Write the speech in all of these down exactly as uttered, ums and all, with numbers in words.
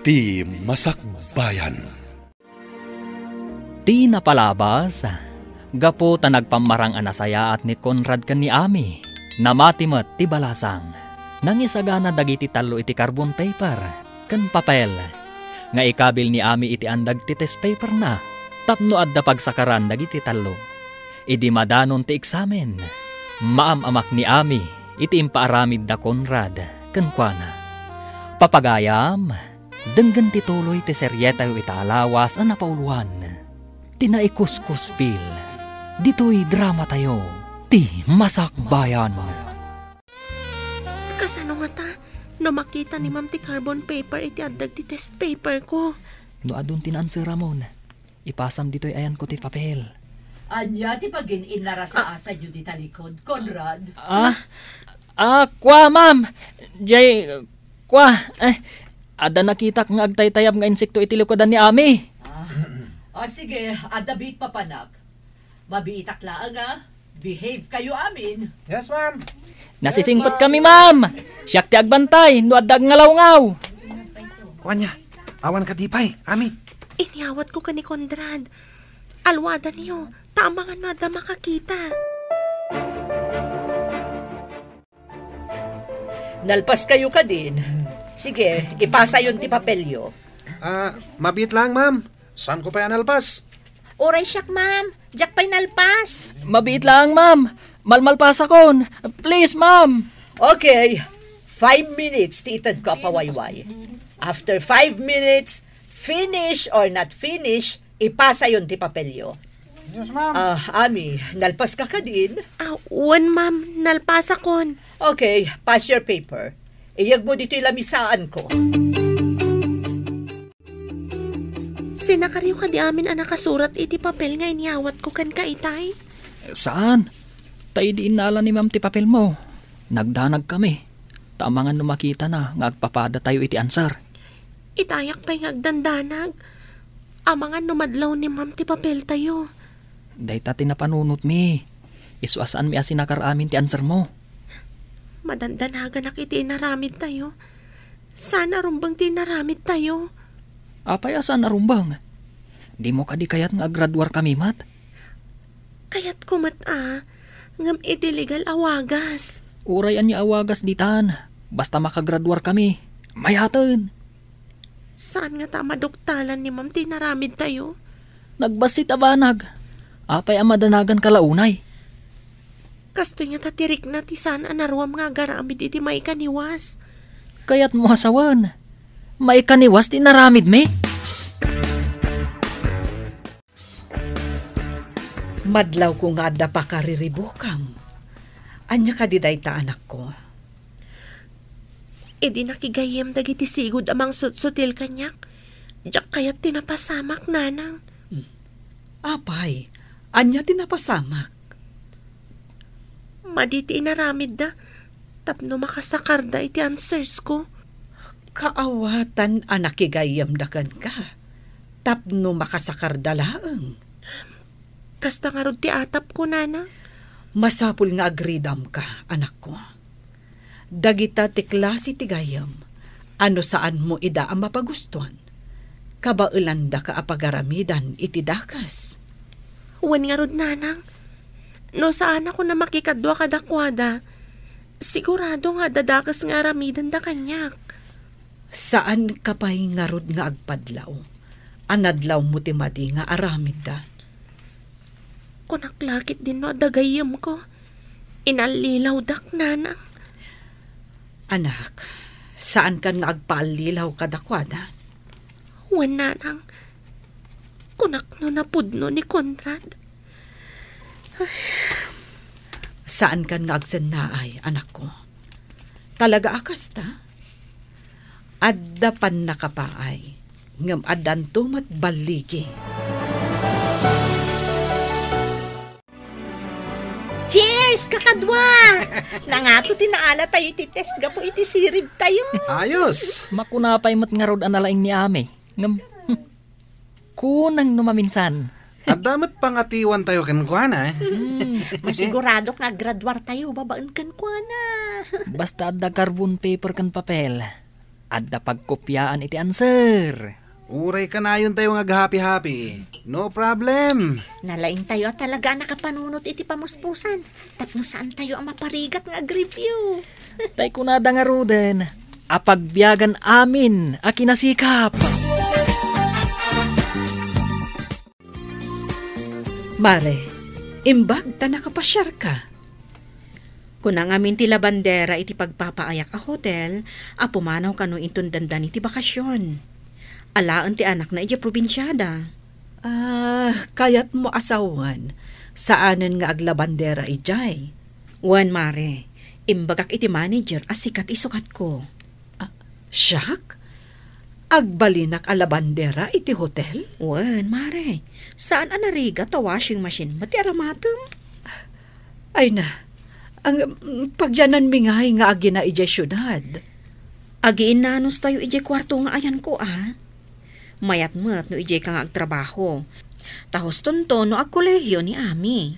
Ti Masakbayan. Ti napalabas, gapu ta nagpammarang a nasayaat ni Conrad ken ni Ami, namati met ti balasang. Nangisagana dagiti tallo iti carbon paper ken papel nga ikabil ni Ami iti andeg ti test paperna tapno adda pagsakaran dagiti tallo. Idi madanon ti eksamen, maam-amak ni Ami iti impaaramid da Conrad kenkuana. Papagayam, denggen ti tuloy ti serietayo ita a lawas a napauloan, ti Naikuskuspil. Ditoy dramatayo, ti Masakbayan. Kasano ngata no makita ni Ma'am ti carbon paper iti addeg ti test paper ko? No adun ti naansweramon, ipasam ditoy ayanko ti papel. Ania ti pagin-innarasa-asayo dita likod, Conrad? Ah, ah, kua, ma'am. Jay, kua, eh, adda nakitak nga agtaytayab nga insekto iti likudan ni Ami. Ah. Ah, sige, adda biit papanak. Mabiitak laeng a. Behave kayo amin. Yes, ma'am. Nasisingpet kami, ma'am. Siak ti agbantay no adda agngalawgaw. Kuanya, awan kadi pay, Ami. Inyawat ko ken ni Conrad. Alwadaniyo, ta amangan no adda makakita. Nalpas kayo kadin. Sige, ipasayon ti papelyo. Ah, mabiit lang, ma'am. Saanko pay a nalpas? Uray siak, ma'am. Diak pay nalpas. Mabiit lang, ma'am. Malmalpasakon. Please, ma'am. Okay. Five minutes ti itedko a pawayway. After five minutes, finish or not finish, ipasayon ti papelyo. Yes, ma'am. Ah, Ami, nalpas ka kadin? Ah, wen, ma'am, nalpasakon. Okay, pass your paper. Iyegmo ditoy lamisaanko. Sinakario kadi amin a nakasurat iti papel nga inyawatko kenka itay? Saan? Ta idi innala ni ma'am ti papelmo, nagdanag kami. Ta amangan no makitana nga agpapadatayo iti answer. Itayak pay nga agdandanag. Amangan no madlaw ni ma'am ti papeltayo. Dayta ti napanunotmi. Isu a saanmi a sinakar amin ti answermo. Madandanaganak iti inaramidtayo. Saan a rumbeng ti inaramidtayo. Apay a saan a rumbeng? Dimo kadi kayat nga aggraduarkami met? Kayatko met a, ngem iti legal a wagas. Uray ania a wagas ditan, basta makagraduarkami, mayaten. Saan ngata a maduktalan ni ma'am ti inaramidtayo? Nagbassit a banag. Apay a madanaganka la unay? Kastoy ngata ti rikna ti saan a naruam nga agaramid iti maikaniwas. Kayatmo a sawen, maikaniwas ti inaramidmi? Madlawko nga adda pakariribukam. Ania kadi dayta, anakko? Idi nakigayyem dagiti sigud a mangsutsutil kaniak, diak kayat ti napasamak, nanang. Hmm. Apay, ania ti napasamak? Madi ti inaramidda tapno makasakarda iti answers ko. Kaawatan a nakigayyemda kenka tapno makasakarda laeng. Kasta ngarud ti atapko, nana. Masapul nga agridamka, anakko. Dagita ti klase ti gayyem a no saanmo ida a mapagustuan, kabaelandaka a pagaramidan iti dakes. Wen ngarud, nanang, no saanakon a makikadua kadakuada, sigurado nga adda dakes nga aramidenda kaniak. Saanka pay ngarud nga agpadlaw a nadlawmo ti madi nga aramidda. Kunak la ketdin no adda gayyemko, inallilawdak, nanang. Anak, saankan nga agpaallilaw kadakuada? Wen, nanang, kunak no napudno ni Conrad. Saankan nga agsennaay, anakko. Talaga a kasta? Adda pannakapaay, ngem addanto met balligi. Cheers, kakadua! Nangato ti naalatayo iti test gapu iti siribtayo. Ayos! Makuna pay met ngarud a nalaing ni Ami. Ngem, hmm, kunang no maminsan. Adda met pangatiwantayo kenkuana, eh. Hmm. Masiguradok nga aggraduartayo babaen kenkuana. Basta adda carbon paper ken papel. Adda pagkopiaan iti answer. Uray kanayontayo nga aghapi-hapi. No problem. Nalaingtayo a talaga a nakapanunot iti pamuspusan. Tapno saantayo a maparigat nga agreview. Tay kunada ngaruden, apagbiagan amin a kinasikap. Mare, imbag ta nakapasiarka. Kuna ngamin ti labandera iti pagpapaayak a hotel a pumanaw kano inton dandani ti bakasion. Alaen ti anakna idiay probinsiada. Ah, kayatmo a sawen, saanen nga aglabandera idiay? Wen, mare, imbagak iti manager a sika ti isukatko. Ah, siak? Agbalinak a labandera iti hotel? Wen, mare. Saan a narigat ta washing machine met ti aramatem? Ay na, ang, mm, pagyananmi ngay nga agina idiay siudad. Agiinnanos tayo idiay kuarto nga ayanko, a. Mayat met no idiay ka nga agtrabaho. Ta hustonto no agkolehiyo ni Ami.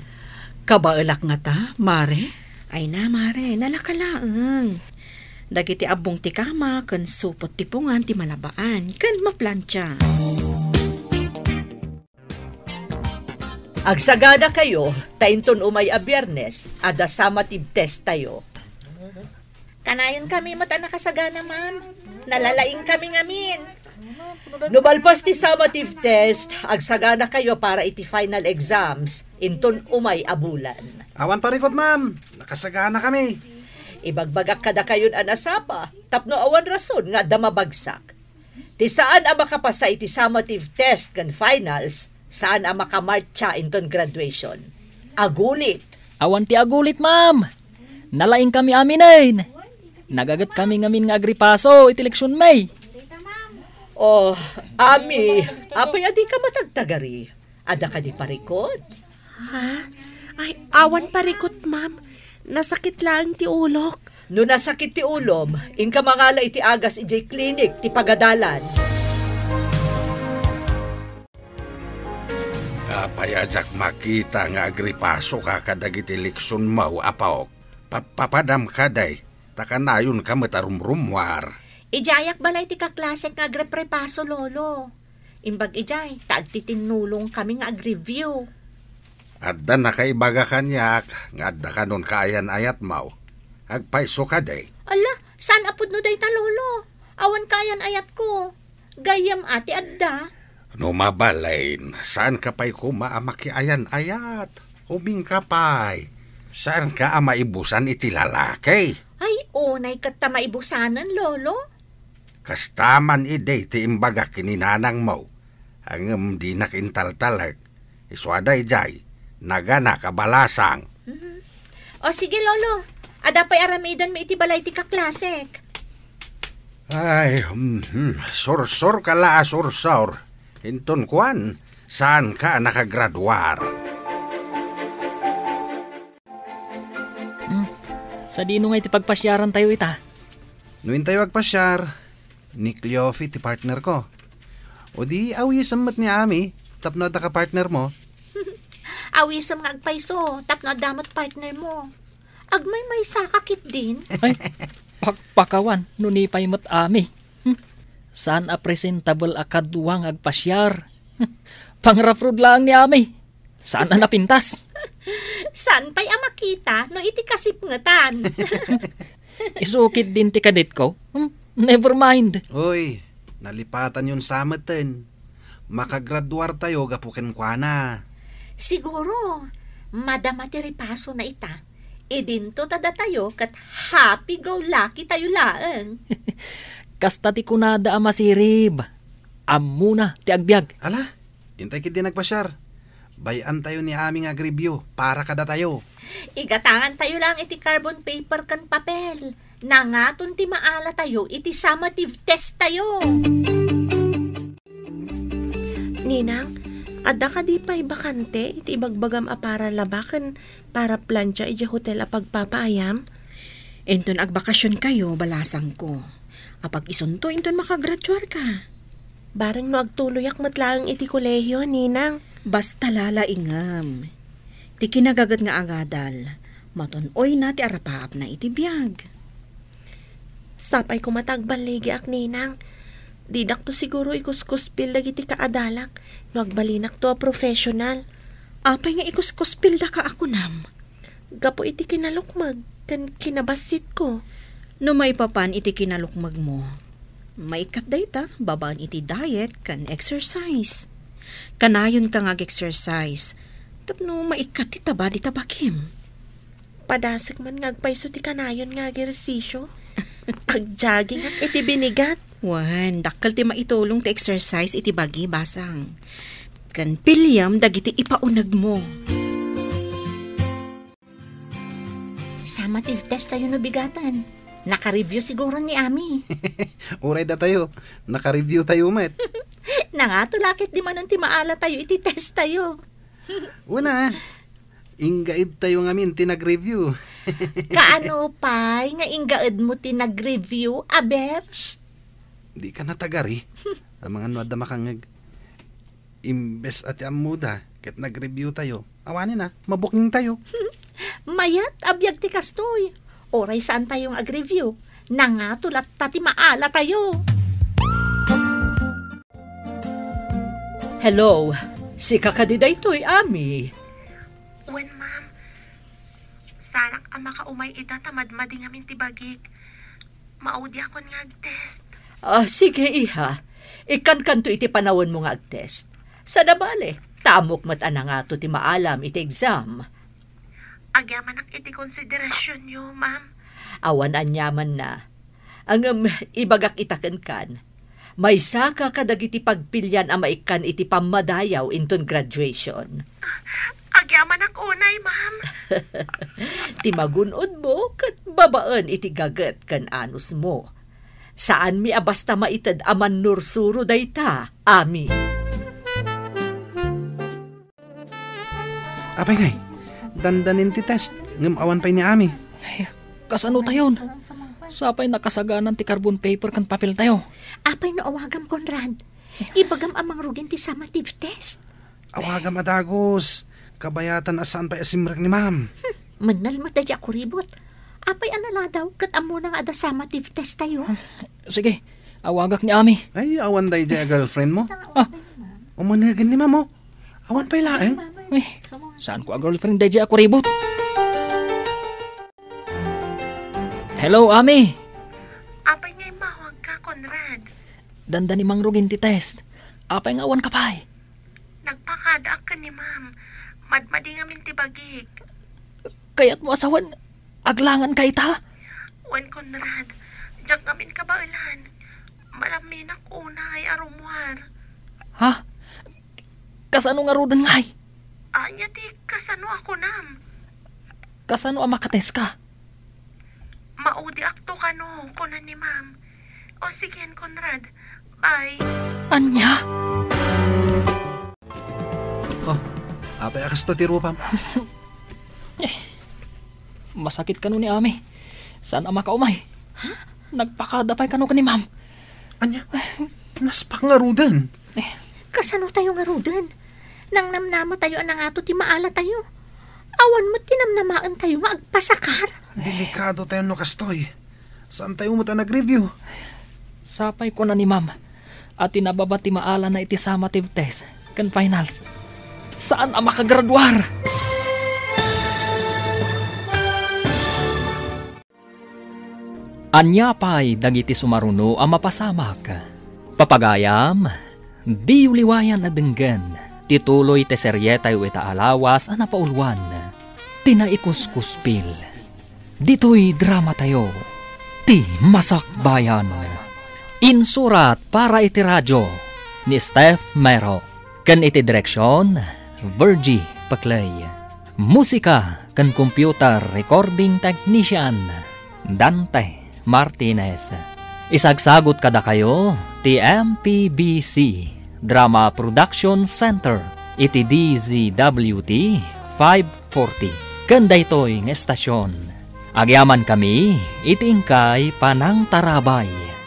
Kabaelak ngata, mare? Ay na, mare, nalaka laeng. Dagiti abbong ti kama ken supot ti pungan ti malabaan ken maplantia. Agsagana kayo, ta inton umay a Biyernes, adda summative test tayo. Kanayon kami met a nakasagana, ma'am. Nalalaing kami ngamin. No malpas ti summative test, agsagana kayo para iti final exams, inton umay a bulan. Awan parikot, ma'am. Nakasagana kami. Ibagbagak kadakayon a nasapa, tapno awan rason nga adda mabagsak. Ti saan a makapasa iti summative test ken finals, saan a makamartsa inton graduation. Agulit. Awan ti agulit, ma'am. Nalaing kami aminen. Nagaget kami ngamin nga agripaso iti leksionmi. Oh, Ami, apay a dika matagtagari? Adda kadi parikot? Ha? Ay, awan parikot, ma'am. Nasakit laeng ti ulok. No nasakit ti ulom, inka mangala iti agas idiay klinik ti pagadalan. Apay a diak makita nga agripasoka kadagiti leksionmo, apok? Papadam kadi, ta kanayonka met a rumrummuar. Idiayak balay ti kaklasek nga agreprepaso, Lolo. Imbag idiay, ta agtitinnulong kami nga agreview. Adda nakaibaga kaniak nga adda kanon kaayan-ayatmo. Agpayso kadi? Ala, saan a pudno dayta, Lolo? Awan kaayan-ayatko. Gayyem a ti adda. No mabalin, saanka pay koma a makiayan-ayat. Uminka pay. Saanka a maibusan iti lalaki? Ay, unay ket ta maibusanen, Lolo. Kasta man idi ti imbagak ken ni nanangmo, ngem dinak intaltalek. Isu a daydiay, naganak a balasang. Mhm. O sige, Lolo. Adda pay aramidenmi iti balay ti kaklasek. Ay, mhm. Sursurka la a sursur. Inton kuan, saanka a nakagraduar. Hmm. Sadino nga iti pagpasiarantayo ita? No intayo agpasiar, ni Cleofe ti partnerko. O di, awisem met ni Ami, tapno adda ka partnermo. Awisem nga agpayso, tapno adda met partnermo. Agmaymaysaka ketdin. Ay, pakpakawan, no ni pay met Ami. Hmm. Saan a presentable a kadua nga agpasiar. Pangraprod laeng ni Ami. Saan a napintas. Saan pay a makita no iti kasipngetan. Isu ketdin ti kadetko. Hmm, never mind. Uy, nalipatanyon sa meten. Makagraduartayo gapu kenkuana. Siguro, madama ti repasona ita. Idinto ta datayo ket happy-go-lucky tayo laeng. Kasta ti kunada a masirib. Ammona ti agbiag. Ala, intay ketdi nagpasiar. Bay-antayo ni Ami nga agreview para kadatayo. Igatangantayo laeng iti carbon paper ken papel. Nangaton ti maalatayo iti summative test tayo. Ninang, adda kadi pay bakante iti ibagbagam a para laba ken para plancha idiay hotel a pagpapaayam? Inton agbakasionkayo, balasangko. Apag-isunto inton makagraduarka. Bareng no agtuloyak met laeng iti kolehio, Ninang. Basta lalaingem. Ti kinagaget nga agadal, matun-oyna ti arapaapna iti biag. Sapay koma ta agballigiak, Ninang. Didakto siguro ikuskuspil dagiti kaadalak no agbalinakto a professional. Apay nga ikuskuspildaka a kunam? Gapu iti kinalukmeg ken kinabassitko. No maipapan iti kinalukmegmo, maikkat dayta babaen iti diet ken exercise. Kanayonka nga ag-exercise tapno maikkat ti taba dita bagim. Padasek man nga agpayso ti kanayon nga agersisyo. Agjoggingak iti binigat. Wen, dakkel ti maitulong ti exercise iti bagi, basang. Ken piliem dagiti ipaunegmo. Summative test tayo no bigaten. Naka-review siguro ni Ami. Uray datayo, naka-review tayo met. Nangato lakit di manen ti maala tayo iti test tayo. Una, inggaid tayo ngamin ti nag-review. Kaano pay nga inggaedmo ti nag-review, aber? Shh! Di ka natagari. Amangan no adda makangeg. Imbes a ti ammoda, ket nag-review tayo. Awanen a, mabuking tayo. Mayat a biag ti kastoy. Uray saan tayo nga ag-review, nangato latta ti maala tayo. Hello, sika kadi daytoy, Ami? Wen, ma'am. Saanak a makaumay ita ta madmadi ngamin ti bagik. Maudiakon nga ag-test. Ah, sige, iha. Ikkankanto iti panawenmo nga ag-test. Saan a bale, ta ammok met a nangato ti maalam iti exam. Agyamanak iti konsiderasyonyo, ma'am. Awan aniamanna. Ngem ibagak ita kenkan, maysaka kadagiti pagpilian a maikkan iti pammadayaw inton graduation. Agyamanak unay, ma'am. Ti magun-odmo ket babaen iti gaget ken anusmo. Saanmi a basta maited a mannursuro dayta, Ami. Apay ngay, dandanin ti test, ngem awan pay ni Ami. Ay, kasano tayon? Sapay nakasaganan ti carbon paper ken papel tayo. Apay no awagam, Conrad? Ibagam a mangrugin ti summative test. Awagam a dagus. Kabayatan a saan pay a simrek ni ma'am. Hmm, mennel met daydi a kuribot. Apay a naladaw ket ammona nga adda summative test tayo? Sige, awagak ni Ami. Ay, awan daydi a girlfriend mo? Ah. Umunegen ni ma'am, oh. Awan pay laeng? Uy, saanko a girlfriend daydi a kuribot? Hello, Ami! Apay nga immawagka, Conrad? Dandani mangrugin ti test. Apay nga awan ka pay? Nagpakadaak ken ni ma'am. Madmadi ngamin ti bagik. Kayatmo a sawen, aglangan ka ita? Wen, Conrad, diak ngamin kabaelan. Malamminak unay a rummuar. Ha? Kasano ngaruden ngay? Ania ti kasano a kunam? Kasano a makatest ka? Maudiakto kano, kuna ni ma'am. O sige, Conrad. Bye. Ania? Oh, apay a kasta ti rupam? Eh, masakit kano ni Ami. Saan a makaumay? Ha? Nagpakada pay kano ken ni ma'am. Ania? Naspak ngaruden. Eh. Kasano tayo ngaruden? Nangnamnama tayo a nangato ti maala tayo. Awan met ti namnamaen tayo nga agpasakar. Delikado tayo no kastoy. Saan tayo met a nag-review? Sapay kuna ni ma'am a ti nababa ti maalana iti summative test ken finals, saan a makagraduar. Ania pay dagiti sumaruno a mapasamak? Papagayam, diyo liwayan a denggen ti tuloy ti serietayo ita a lawas a napauluan, Ti Naikuskuspil. Ditoy dramatayo, Ti Masakbayan. Insurat para iti radio ni Steph Mero ken iti direksion, Virgie Paclay. Musika ken computer recording technician, Dante Martinez. Isagsagut kadakayo ti M P B C Drama Production Center iti D Z W T five forty ken daytoy nga estasion. Agyamankami iti inkay panangtarabay.